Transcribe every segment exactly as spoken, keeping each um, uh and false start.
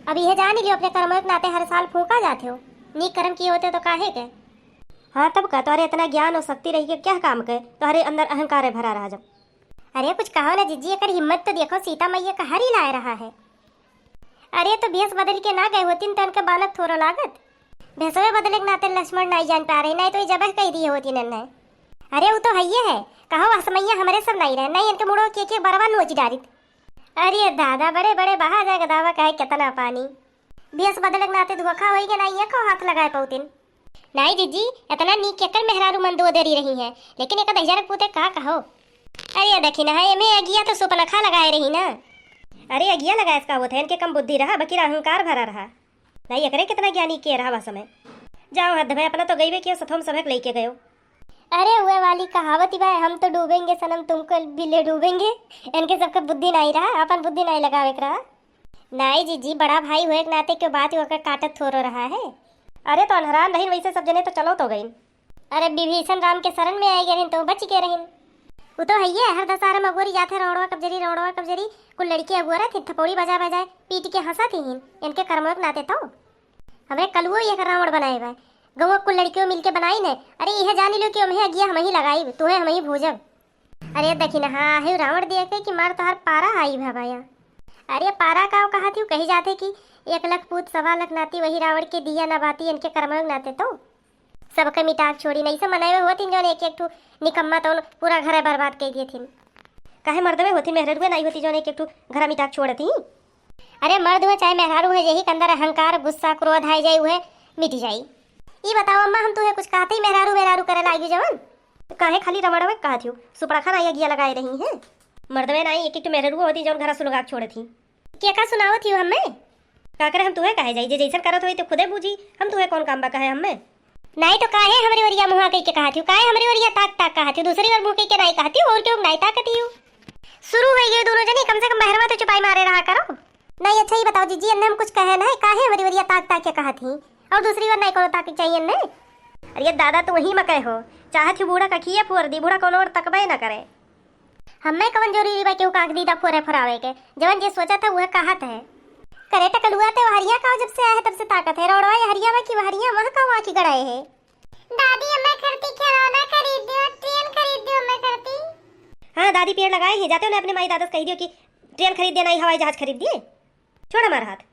अब इहे जानी लियो, अपने कर्मों के नाते हर साल फूंका जात हो। नीक कर्म किए होते तो काहे के? हाँ, तब का, तोहरे इतना ज्ञान और शक्ति रही के क्या काम के, तोहरे अंदर अहंकार भरा रहा जब। अरे कुछ कहो ना जिज्जी, एकर हिम्मत तो देखो, सीता मैया का हरी लाए रहा है। अरे तो भेष बदल के ना गए होतिन तो इनके बालक थोड़ो लागत। भेषवे बदले के नाते लक्ष्मण नाई जान पा रहे, नहीं तो ये जबह कह दिए होतिन इन्हें। अरे वो तो हइये है, कहो असमैया हमरे सब नाई रहे, नहीं इनके मुड़ो के के बरवा नोच डारित। अरे दादा, बड़े बड़े बहा जाए गदावा, कहे कितना पानी। भेष बदले के नाते धोखा होई के नाई, एको हाथ लगाए पौतिन। नाई जिज्जी, इतना नीक केकर मेहरारू मन दो देरी रही है, लेकिन एक दहिजरक पूते का कहो। अरे देखी ना, एमे अगिया तो सुपनखा लगाए रही ना। अरे अगिया लगाए का होत है, इनके कम बुद्धि रहा, बकिर अहंकार भरा रहा। नाई एकरे कितना ज्ञानी के रहा बा समय। जाओ हद भाई, अपना तो गईबे कियो, सथोम सभक लेके गयो। अरे हुए वाली कहावत ही भाई, हम तो डूबेंगे सनम, तुमको भी ले डूबेंगे। इनके सबके बुद्धि नाई रहा, अपन बुद्धि नाई लगावे के रहा। नाई जिज्जी, बड़ा भाई हुए के नाते क्यों बात ही ओकर काटत थोरो रहा है। अरे तो अनहरान रहिन, वैसे सब जने तो चलो तो गइन। अरे विभीषण राम के शरण में आई गए रहिन तो बच गए रहिन। वो तो हइये, हर दशहरा में अगोरी जाते रौड़वा कबजरी, रौड़वा कबजरी, कुल लड़की अगोरा थी, थपौड़ी बजा बजाए पीट के हंसा थी हिन, इनके कर्मों के नाते तो। हमरे कलुओ ये रावण बनाए बा, गौवा कुल लड़कियों मिलके बनाई न। अरे यह जानी लो कि उम्हें अगिया हम ही लगाई, तुम्हें हम ही भूजब। अरे दखिनहा, हे रावण देखे कि मार तोहार पारा आई भवाया। अरे पारा का कहा थी, कही जाते कि एक लाख पूत सवा लाख नाती, वही रावण के दिया ना बाती, इनके कर्मों के नाते तो। सबके मिटाक छोड़ी, नहीं से मनई में होतिन जौन एक एक ठो निकम्मा तौन पूरा घर बर्बाद कर दिए थिन। काहे मर्दवे होतिन, मेहररुए नाई होती जौन एक एक ठो घर मिटाक छोड़ती। अरे मर्द हुए चाहे मेहरारू हुए, यही के अंदर अहंकार, गुस्सा, क्रोध आए जाए, उहे मिट जाई। ई बताओ अम्मा, हम तुहे कुछ कहते ही मेहरारू मेहरारू करे लागी जवन? काहे खाली रमणवे कहत हियो? सुपड़खा नाई अगिया लगाए रही हैं। मर्दवे नाई, एक एक ठो मेहरारू होती जौन घर सुलगा के छोड़त ही। के का सुनावत हियो हमें? का करे हम तुहे कहे जाई, जे जैसन करत होई तो खुदे बूझी, हम तुहे कौन काम बा कहे हमें? नाई तो काहे हमरी ओरिया मुँहा कई के कहत हियो? काहे हमरी ओरिया ताक ताक कहत हियो? दूसरी ओर मुँह कई के नाई कहत हियो, और क्यों नाई ताकत हियो? शुरू हो गए दोनों जनी, कम से कम बहरवा तो चुपाई मारे रहा करो। नहीं, अच्छा, ये बताओ जीजी, इन्हें हम कुछ कहे नहीं, काहे हमरी ओरिया ताक ताक के कहत ही? और दूसरी ओर नहीं कोनो ताक चाहिए इन्हें? अरे दादा, तू वही में कहो, चाहत ही बूढ़ा कखिए फोर दी, बूढ़ा कोनो ओर तकबे न करे। हमें कवन जरूरी बा केहू काक दीदा फोरे फोरावे के, जवन जे सोचत है उहे कहत है। करे टकलुआ ते वहरिया का जब से आए है तब से ताकत है, रोड़वा ये हरिया बा कि वहरिया वह का वहाँ की गड़ाए है। दादी, हमें खरती खिलौना खरीद दियो, ट्रेन खरीद दियो हमें खरती। हाँ दादी, पेड़ लगाए ही, जाते उन्हें अपने माई दादा से कही दियो कि ट्रेन खरीद दिए, नाई हवाई जहाज खरीद दिए। छोड़ हमार हाथ।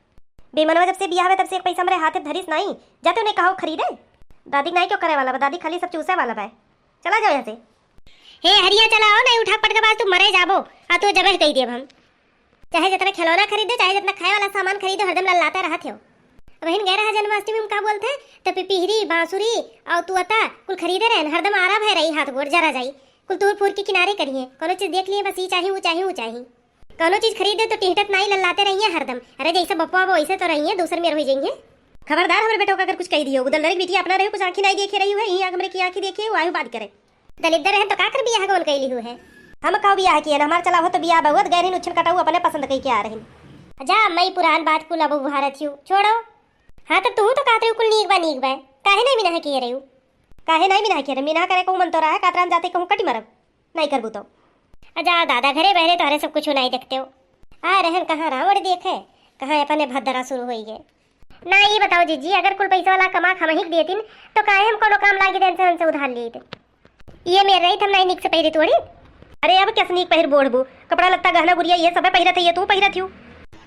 बेमनवा जब से बियाह हुए तब से एक पैसा हमरे हाथे धरिस नाई, जाते उन्हें कहो खरीदे। दादी नाई क्यों करे वाला बा, दादी खाली सब चूसे वाला बा। चला जाओ यहाँ से। हे हरिया, चला आओ, नहीं उठा पटका बाज तू मरे जाबो। आ तू जबे कही देब हम। चाहे जितना खिलौना खरीदे, चाहे जितना खाए वाला सामान खरीदे, हरदम लल्लाते रहत हो। अब हिन गए रहा जन्माष्टमी में का बोलते हैं, तो पिपिहरी, बांसुरी और तुअता कुल खरीदे रहन, हरदम आरा भय रही, हाथ गोड़ जरा जाई, कुल तूर फूर के किनारे करिए। कोनो चीज देख लिए बस, ई चाही, ऊ चाही, ऊ चाही। कोनो चीज खरीदे तो टिहटत नाई, लल्लाते रहिए हरदम। अरे जैसे बप्पा बा वैसे तो रहिए, दूसर मेर हो जाइए। खबरदार हमरे बेटो का अगर कुछ कह दियो, उदल दरिक बिटिया अपना रहे, कुछ आँखी नाई देखे रही हुए, ई आँख हमरे की आँखी देखे, वो आयु बात करे। दलिद्दर रहन तो का कर बियाह गवन कैली हुए है? हम काउ बियाह किए न, हमार चला हो तो बियाह बहुअत गए रहिन, उछन कटाऊ अपने पसंद कई के आ रहिन। जा, मई पुरान बात कुल अब उभारत हियो, छोड़ो। हाँ, तो तू तो कहत रही कुल नीक बा, नीक बा, काहे नहीं मिनाह किए रही? काहे नहीं मिनाह किए रही? मिनाह करे कहूँ मन तो रहा है, कातराम जाते कहूँ कटी मरब, नहीं करबू तो। जा दादा, घरे बहरे तोहरे सब कुछ नहीं देखते हो। आ रहन कहाँ रावण देखे, कहाँ अपने भद्दरा शुरू होई गए। ना, ई बताओ जीजी, अगर कुल पैसा वाला कमा के हमही के देतिन, तो काहे हम कोनो काम लागी देन से हमसे उधार लीत? ये मेर रही, हम नाई निक से पहिरे तोड़ी। अरे, अब कैसे निक पहिर बोढ़बू? कपड़ा लत्ता, गहना गुरिया, ये सबे पहिरत है, ये तू पहिरत हियो।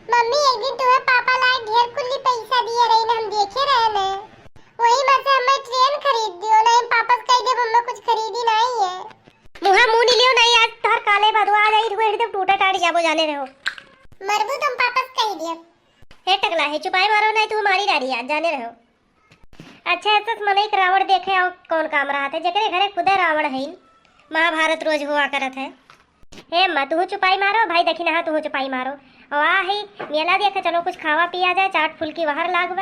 मम्मी, एक दिन तुहे पापा लाए ढेर कुल्ली पैसा दिए रही ना, हम देखे रहे ने। वही में से हमें ट्रेन खरीद दियो, नहीं पापा से कह देब, हमें कुछ खरीदी नहीं है। मुहा मुंह नहीं लियो, नहीं आज तोहर काले भदवा आ जाई, हुए एकदम टूटा टाट जाबो, जाने रहो। मरबू तुम पापा से कह दियो। हे टकला है, चुपाई मारो, नहीं तू मारी डारी आज, जाने रहो। अच्छा, ऐसा मनई के रावण देखे और कौन काम रहत है, जेकरे घरे खुदे रावण है, महाभारत रोज हुआ करत है। हे अम्मा, तू चुपाई मारो, भाई दखिनहा, तू चुपाई मारो। और आ है मेला देखे, चलो कुछ खावा पिया जाए, चाट फुल्की वहर लागबे।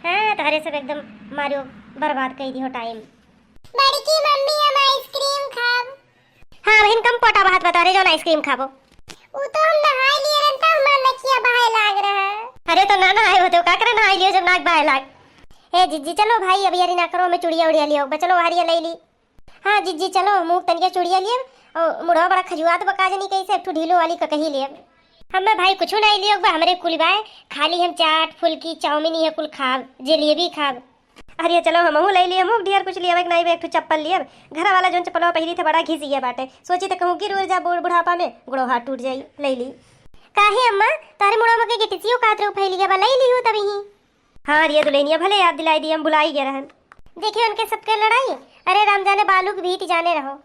हाँ, तोहरे सब एकदम मारियो बर्बाद कर दियो टाइम। बड़की मम्मी, हम आइसक्रीम खाब। हाँ बहिन, कम पोटा बात बता रहे, जौन आइसक्रीम खाबो। उ तो हम नहाई लिए रहन, तब हमार नकिया बहाए लाग रहा। अरे तो ना नहाए होते हो, का करे नहाई लियो जब नाक बहाए लाग। हे जीजी, चलो भाई, अब यारी ना करो, हमें चुड़िया उड़िया लियो, बा चलो हरिया ले ली। हाँ जीजी, चलो मुँह तनिया चुड़िया लिए, और मुड़वा बड़ा खजुआत बा, का जनी कैसे एक ठो ढीलो वाली ककही लिए। हम्मे भाई कुछ नाहीं लियो बा, हमरे कुल बाय, खाली हम चाट, फुल्की, चाउमीन ये कुल खाब, जलेबी खाब। अरे चलो हमहू लइ लियो, हमहू ढेर कुछ लियो, एक नाहीं बा, एक ठो चप्पल लियो। घर वाला जौन चप्पलवा पहिरी थे बड़ा घिस गया बाटे, सोची त कहूँ गिर उर जा बूढ़ बुढ़ापा में गोड़ो हाथ टूट जाई, लइ ली। काहे अम्मा, तारे मुड़ा में के गिटिसियो कात रे फैल गया बा, लइ लियो तभी ही। हाँ रे दुल्हनिया, भले याद दिलाई दी, हम भुलाई गए रहन। देखियो उनके सबके लड़ाई, अरे राम जाने बालू के भीत जाने रहो।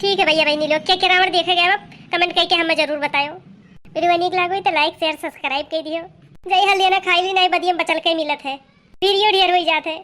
ठीक है भैया बहनी लोग, के के रावण देखे गए अब कमेंट करके हमें जरूर बतायो। वीडियो नीक लागो तो लाइक शेयर सब्सक्राइब कर दियो। जय हल्दिया ना खाई ली नाहीं बदियम बचल के मिलत है, वीडियो ढेर हो जात है।